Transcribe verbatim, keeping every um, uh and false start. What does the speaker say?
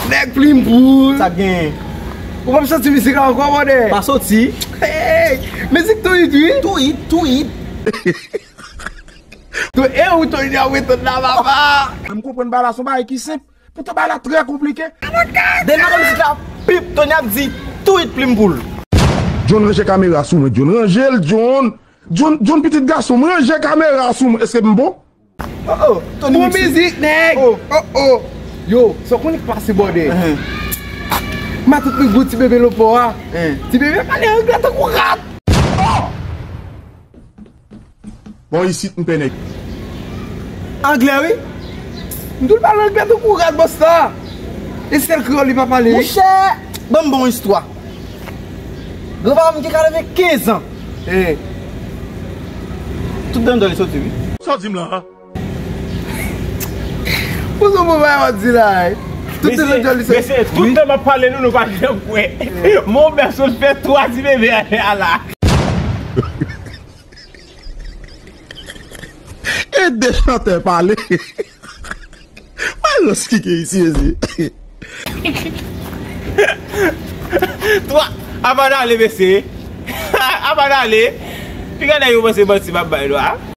Nèg plim poul. Sa genyen? Ou p ap soti mizik la ankò, bòdè? Pa soti. Hey, mizik tou it, wi. Tou it, tou it. Tou, e ou Tony ap retann la, papa. M konprann bagay la, se yon bagay ki senp. Poutan bagay la trè konplike. Depi maten mizik la pip, Tony ap di tou it plim poul. John, ranje kamera sou mwen, John. Ranje l, John. John, John, pitit gason m, ranje kamera sou mwen. Èske m bon? Oh, oh, Tony bon mizik, nèg. Oh, oh. Yo, sa w konnen k pase, bòdè? Matant mwen gwo ti bebe lopò a. Ti bebe pale anglè tankou rat. Bon, isit m pè nèg. Anglè, wi. M tou pale anglè tankou rat, bòs la. E sèl kreyòl li pa pale, wi. Monchè, ban m bon istwa. Granpapa m gen katrevenkenz an. Eh. Tout dandan li soti, wi. Sa w di m la? Pou se bon bagay w ap di la, wi. Tout mesye, dandan li soti. Mesye, tout tan m ap pale nou, nou pa janm kwè. Mon bèso fè twa ti bebe a la. E de chantè pale. Malòs ki gen isi, mesye. Twa, avan n ale, mesye. Avan n ale. Piga nèg yo panse manti m ap bay nou a.